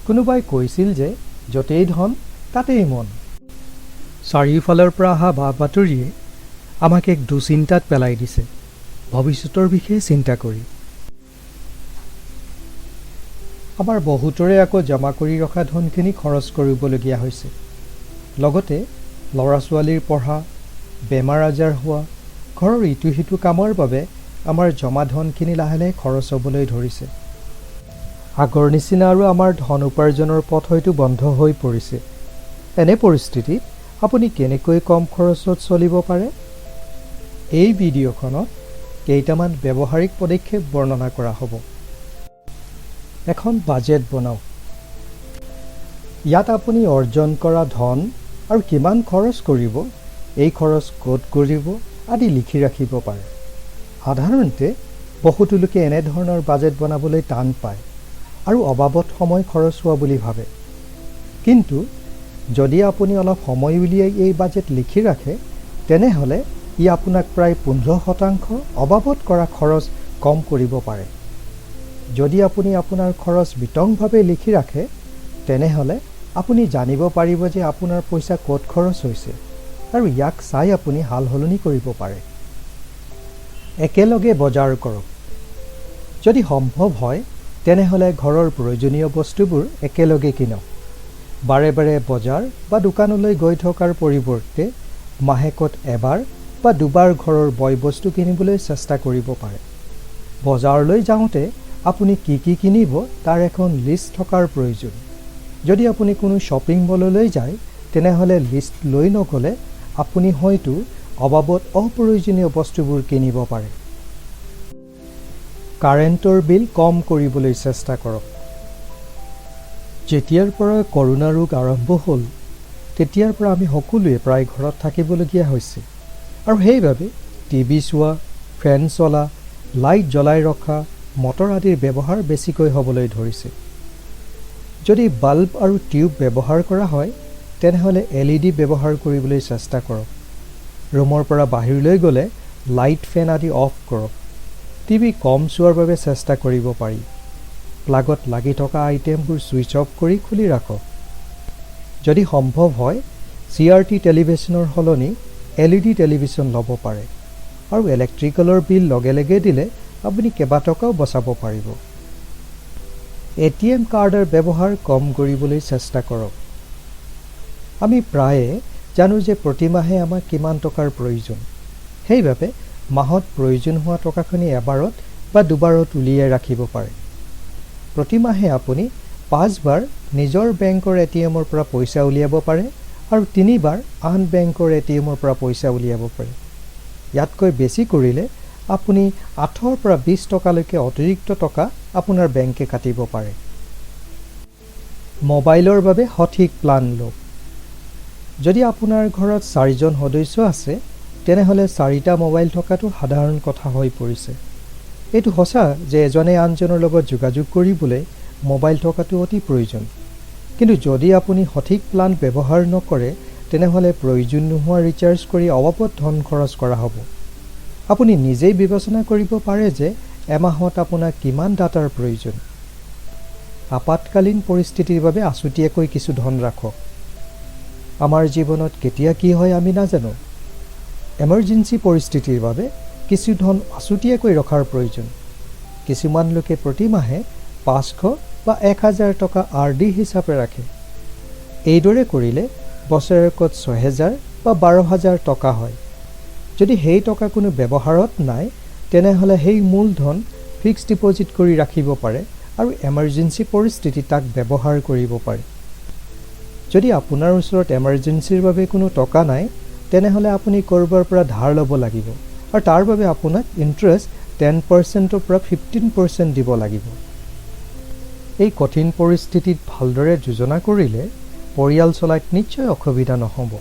কোনোবাই কৈছিল যে য'তেই ধন তাতেই মন। চাৰিওফালৰ পৰা অহা বা বাতৰিয়ে আমাক এক দুশ্চিন্তাত পেলাই দিছে, ভৱিষ্যতৰ বিষয়ে চিন্তা কৰি। আমাৰ বহুতৰে আকৌ জমা কৰি ৰখা ধনখিনি খৰচ কৰিবলগীয়া হৈছে। লগতে ল'ৰা ছোৱালীৰ পঢ়া, বেমাৰ আজাৰ হোৱা, ঘৰৰ ইটো সিটো কামৰ বাবে আমাৰ জমা ধনখিনি লাহে লাহে খৰচ হ'বলৈ ধৰিছে। আগৰ নিচিনা আৰু আমাৰ ধন উপাৰ্জনৰ পথ হয়তো বন্ধ হৈ পৰিছে। এনে পৰিস্থিতিত আপুনি কেনেকৈ কম খৰচত চলিব পাৰে? এই ভিডিঅ'খনত কেইটামান ব্যৱহাৰিক পদক্ষেপ বৰ্ণনা কৰা হ'ব। এখন বাজেট বনাওক। ইয়াত আপুনি অৰ্জন কৰা ধন আৰু কিমান খৰচ কৰিব, এই খৰচ ক'ত কৰিব আদি লিখি ৰাখিব পাৰে। সাধাৰণতে বহুতো লোকে এনেধৰণৰ বাজেট বনাবলৈ টান পায় আৰু অবাবত সময় খৰচ হোৱা বুলি ভাবে। কিন্তু যদি আপুনি অলপ সময় উলিয়াই এই বাজেট লিখি ৰাখে, তেনেহ'লে ই আপোনাক প্ৰায় 15% অবাবত কৰা খৰচ কম কৰিব পাৰে। যদি আপুনি আপোনাৰ খৰচ বিতংভাৱে লিখি ৰাখে, তেনেহ'লে আপুনি জানিব পাৰিব যে আপোনাৰ পইচা ক'ত খৰচ হৈছে আৰু ইয়াক চাই আপুনি সাল সলনি কৰিব পাৰে। একেলগে বজাৰ কৰক। যদি সম্ভৱ হয়, তেনেহ'লে ঘৰৰ প্ৰয়োজনীয় বস্তুবোৰ একেলগে কিনক। বাৰে বাৰে বজাৰ বা দোকানলৈ গৈ থকাৰ পৰিৱৰ্তে মাহেকত এবাৰ বা দুবাৰ ঘৰৰ বয় বস্তু কিনিবলৈ চেষ্টা কৰিব পাৰে। বজাৰলৈ যাওঁতে আপুনি কি কি কিনিব তাৰ এখন লিষ্ট থকাৰ প্ৰয়োজন। যদি আপুনি কোনো শ্বপিং মললৈ যায়, তেনেহ'লে লিষ্ট লৈ নগ'লে আপুনি হয়তো অবাবত অপ্ৰয়োজনীয় বস্তুবোৰ কিনিব পাৰে। কাৰেণ্টৰ বিল কম কৰিবলৈ চেষ্টা কৰক। যেতিয়াৰ পৰা কৰোণা ৰোগ আৰম্ভ হ'ল, তেতিয়াৰ পৰা আমি সকলোৱে প্ৰায় ঘৰত থাকিবলগীয়া হৈছে আৰু সেইবাবে টিভি চোৱা, ফেন চলা, লাইট জ্বলাই ৰখা, মটৰ আদিৰ ব্যৱহাৰ বেছিকৈ হ'বলৈ ধৰিছে। যদি বাল্ব আৰু টিউব ব্যৱহাৰ কৰা হয়, তেনেহ'লে এলইডি ব্যৱহাৰ কৰিবলৈ চেষ্টা কৰক। ৰুমৰ পৰা বাহিৰলৈ গ'লে লাইট, ফেন আদি অফ কৰক। টিভি কম চোৱাৰ বাবে চেষ্টা কৰিব পাৰি। প্লাগত লাগি থকা আইটেমবোৰ ছুইচ অফ কৰি খুলি ৰাখক। যদি সম্ভৱ হয়, চিআৰটি টেলিভিছনৰ সলনি এলইডি টেলিভিছন ল'ব পাৰে আৰু ইলেক্ট্ৰিকেলৰ বিল লগে লগে দিলে আপুনি কেইবাটকাও বচাব পাৰিব। এটিএম কাৰ্ডৰ ব্যৱহাৰ কম কৰিবলৈ চেষ্টা কৰক। আমি প্ৰায়ে জানো যে প্ৰতিমাহে আমাক কিমান টকাৰ প্ৰয়োজন। সেইবাবে মাহত প্ৰয়োজন হোৱা টকাখিনি এবাৰত বা দুবাৰত উলিয়াই ৰাখিব পাৰে। প্ৰতিমাহে আপুনি পাঁচবাৰ নিজৰ বেংকৰ এটিএমৰ পৰা পইচা উলিয়াব পাৰে আৰু তিনিবাৰ আন বেংকৰ এটিএমৰ পৰা পইচা উলিয়াব পাৰে। ইয়াতকৈ বেছি কৰিলে আপুনি 8ৰ পৰা 20 টকালৈকে অতিৰিক্ত টকা আপোনাৰ বেংকে কাটিব পাৰে। মোবাইলৰ বাবে সঠিক প্লান লওক। যদি আপোনাৰ ঘৰত চাৰিজন সদস্য আছে, তেনেহ'লে চাৰিটা মোবাইল থকাটো সাধাৰণ কথা হৈ পৰিছে। এইটো সঁচা যে এজনে আনজনৰ লগত যোগাযোগ কৰিবলৈ মোবাইল থকাটো অতি প্ৰয়োজন। কিন্তু যদি আপুনি সঠিক প্লান ব্যৱহাৰ নকৰে, তেনেহ'লে প্ৰয়োজন নোহোৱা ৰিচাৰ্জ কৰি অবাবত ধন খৰচ কৰা হ'ব। আপুনি নিজেই বিবেচনা কৰিব পাৰে যে এমাহত আপোনাক কিমান ডাটাৰ প্ৰয়োজন। আপাতকালীন পৰিস্থিতিৰ বাবে আছুতীয়াকৈ কিছু ধন ৰাখক। আমাৰ জীৱনত কেতিয়া কি হয় আমি নাজানো। এমাৰ্জেঞ্চি পৰিস্থিতিৰ বাবে কিছু ধন আছুতীয়াকৈ ৰখাৰ প্ৰয়োজন। কিছুমান লোকে প্ৰতিমাহে 500 বা 1000 টকা আৰডি হিচাপে ৰাখে। এইদৰে কৰিলে বছৰেকত 6000 বা 12,000 টকা হয়। যদি সেই টকা কোনো ব্যৱহাৰত নাই, তেনেহ'লে সেই মূলধন ফিক্সড ডিপ'জিট কৰি ৰাখিব পাৰে আৰু এমাৰ্জেঞ্চি পৰিস্থিতিত তাক ব্যৱহাৰ কৰিব পাৰে। যদি আপোনাৰ ওচৰত এমাৰ্জেঞ্চিৰ বাবে কোনো টকা নাই, তেনেহ'লে আপুনি ক'ৰবাৰ পৰা ধাৰ ল'ব লাগিব আৰু তাৰ বাবে আপোনাক ইণ্টাৰেষ্ট 10%ৰ পৰা 15% দিব লাগিব। এই কঠিন পৰিস্থিতিত ভালদৰে যোজনা কৰিলে পৰিয়াল চলাত নিশ্চয় অসুবিধা নহ'ব।